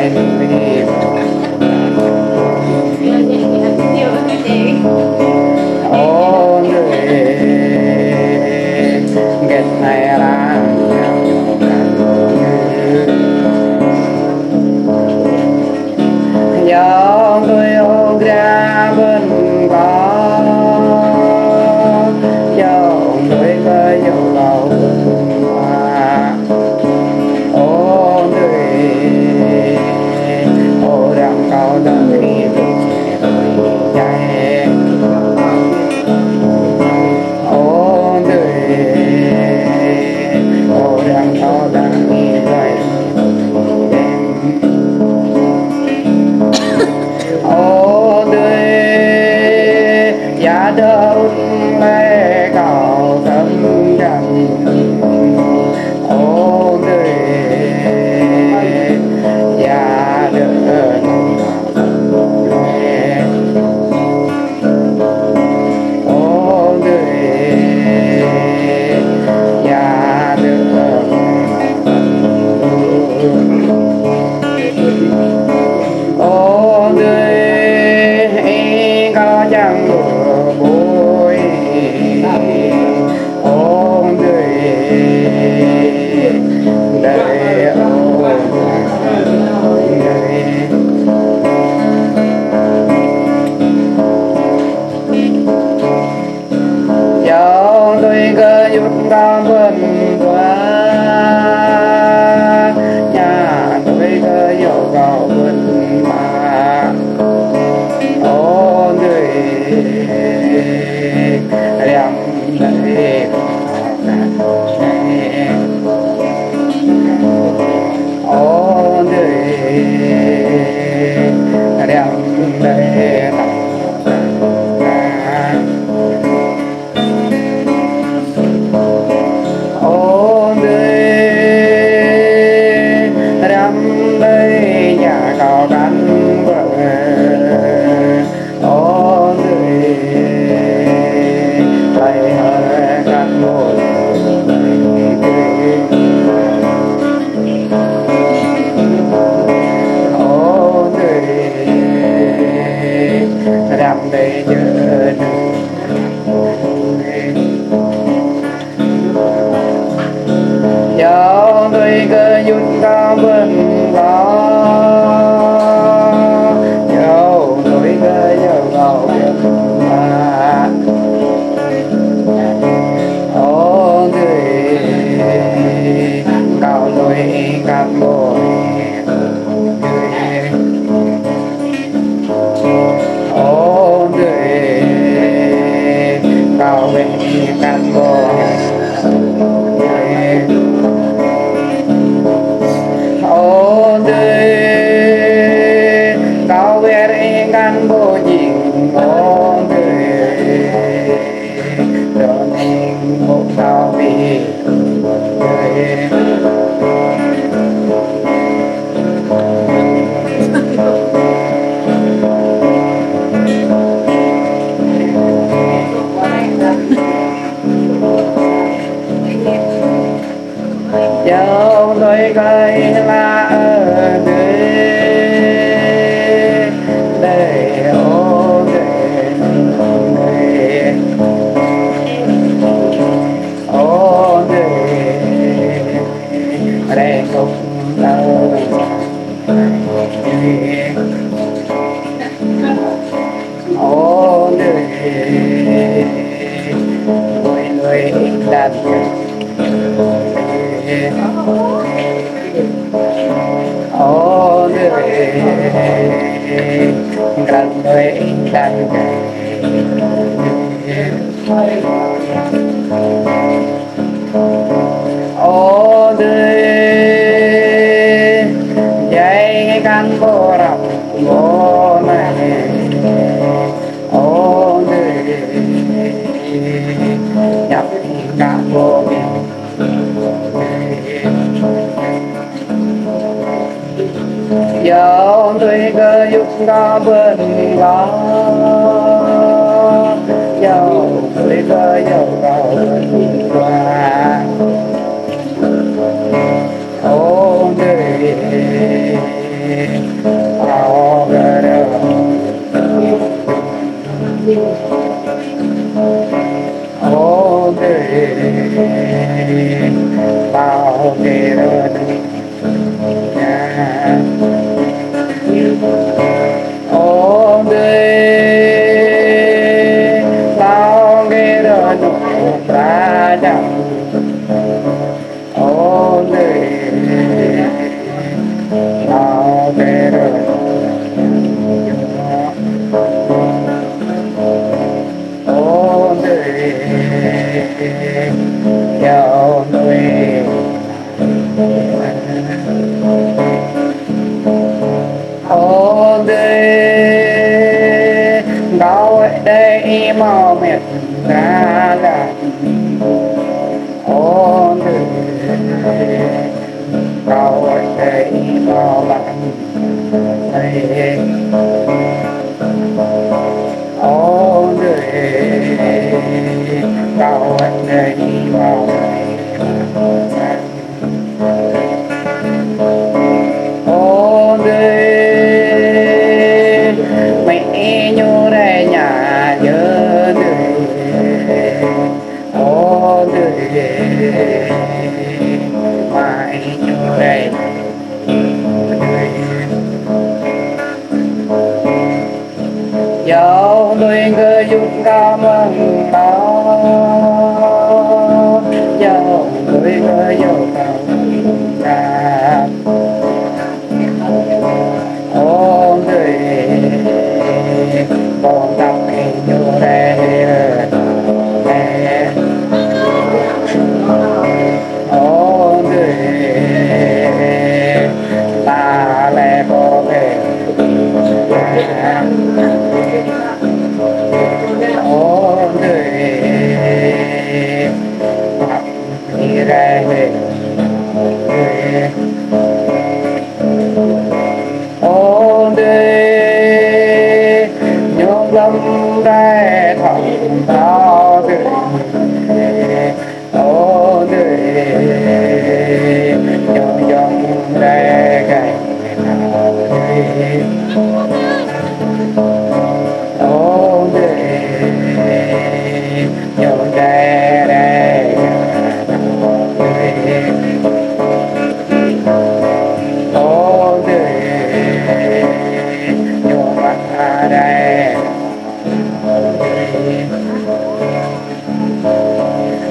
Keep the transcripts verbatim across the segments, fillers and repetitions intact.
Ơ adơi, hơget anai arăng. Yua tui ôh kra bơ̆n kâo, yua tui kơ yua kâo bơ̆n mă. Ơ adơi, ơ arăng kâo dang ih tŭ jai. Ơ adơi, ơ arăng kâo dang ih tŭ jai. Ơ adơi, yua dơ̆ng lĕ kâo tơm jăn. Ơ adơi, yua dơ̆ng lĕ. Ơ adơi, yua dơ̆ng. Ơ adơi, ih kâo čang bơbui. Ơ adơi, adơi, ơ adơi. Yua tui kơ yua kâo bơ̆n dua, yua tui kơ yua kâo bơ̆n mă. Ơ adơi, răm adơi. Ơ adơi, răm adơi. Ơ adơi, răm adơi, yua kâo kăn bơ̆n. Ơ adơi, tơlơi hơ̆k kăn bơ̆n. Ơ adơi, răm adơi, yua Yua tui kơ yua kâo bơ̆n kâo, yua tui kơ yua kâo bơ̆n kâo. Ơ adơi, kâo lui kăn bơ̆n. Ơ adơi, kâo wơ̆t kăn bơ̆n. Ơ adơi, kâo wơ̆t kăn bơ̆n jing. Ơ adơi, dŏ ning ƀô̆ kâo ƀĭ. Yua tui kơ ih lăi, ơ adơi, adơi, ơ adơi, adơi. Ơ adơi, rai kông đau. Ơ adơi, lui lui đan. Ơ adơi, đan lui đan. Ơ adơi, djai kăn bơ̆n răm bơ̆n mă. Ơ adơi, djăp kăn bơ̆n. Yua tui kơ yua kâo bơ̆n kâo, yua tui kơ yua kâo bơ̆n kâo. Ơ adơi, Ơ, ơ, ơ, ơ, Ơ, đê, đau đê, ih hmâo mĕt ta lăng. Ơ, đê, đau đê, ih hmâo lăng. Ơ, đê, đau đê, ih hmâo lăng. Ơ, đê, mĕ ñu rai ña yơ đê. Ơ, đê, mĕ ñu rai. Yua đuaĭ kơ yŭk kơ mơ̆ng ta. Yua đuaĭ kơ yŭk kơ mơ̆ng ta. Ơ, đê, ƀơ̆ng tăp ih ñu rai. Ơ, đê, ta lĕ pô kê. Ơ, đê, ih rai. Ơ, đê, ñu lăm rai thăm ta đê. Ơ, đê, ñu yŏng rai gai. Ơ, đê, ñu rai rai. Ơ, đê, ñu mă rai.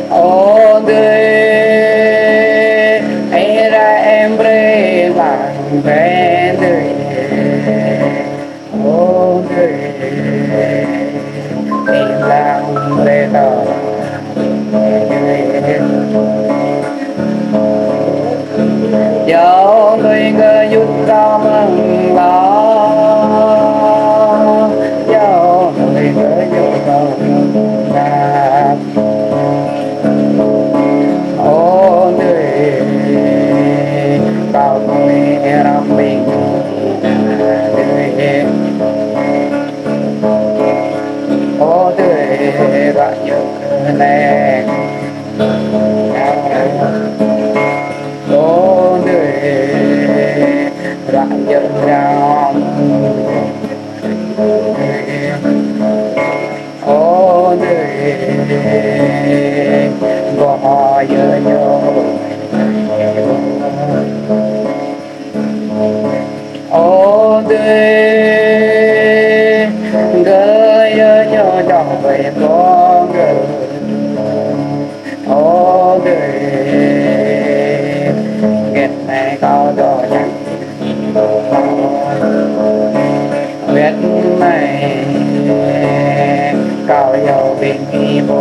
Ơ, đê, ih rai em brơi lăng brơi đê. Ơ, đê, ih lăng brơi tơ. Yua đuaĭ kơ yŭk kơ mơ̆ng ta. Yua đuaĭ kơ yŭk kơ mơ̆ng ta. Ơ, đê, kâo mui răm ƀing đê. Ơ, đê, ră yŭk kơ lĕ. Ơ, đê, ră yŭk răm. Ơ, đê, gơ̆ yơh ñu. Ơ, đê, gơ̆ yơh ñu čŏng ƀơi ƀơ̆ng gơ̆. Ơ, đê, gĕt mĕ kâo dŏ čang. Wĕt mĕ kâo yua ƀing ih ƀô̆.